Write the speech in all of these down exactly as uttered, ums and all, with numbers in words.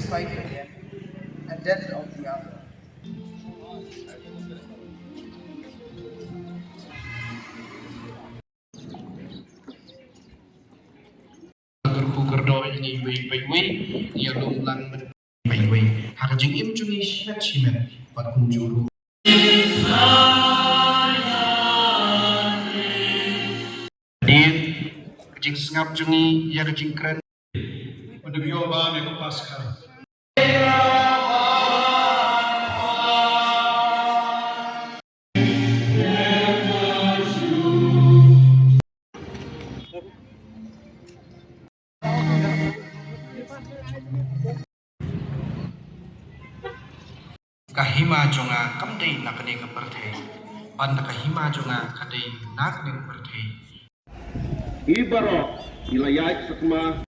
Fight again, and death of the other. Kyrkhu kyrdoh ïa ngi iwei pa iwei, ïa lum lang bad iwei pa iwei ha ka jingim jong ngi shimet shimet, bad kumjuh ruh. Hadien ka jingsngap jong ngi ïa ka jingkren. Ynda ïoh bam ïa ka Paskha. Ka hima jong nga kam dei na kane ka pyrthei, bad na ka hima jong nga ka dei na kane ka pyrthei. Ngi baroh ngi la ïaid sakma.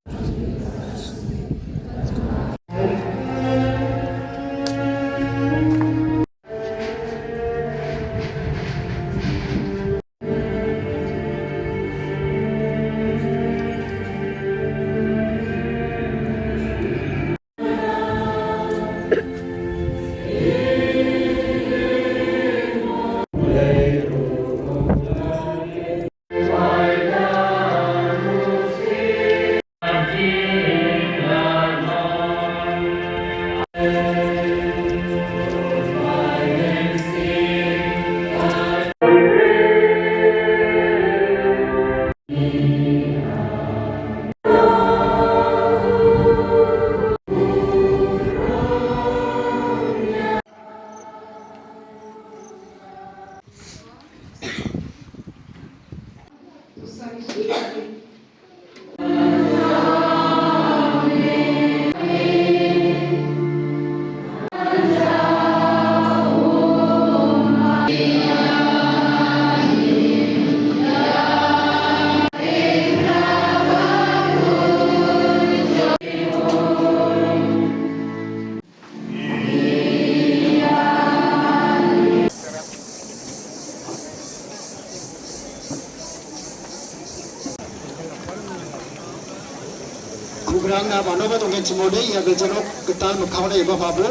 Kubrang na mano ba tong ken chimode ya bejanok ketal mekau na iba babu.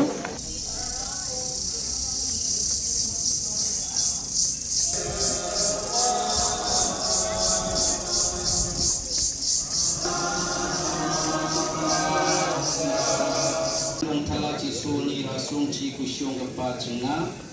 Long thala chi suni rasung chi kushong kepa chinga.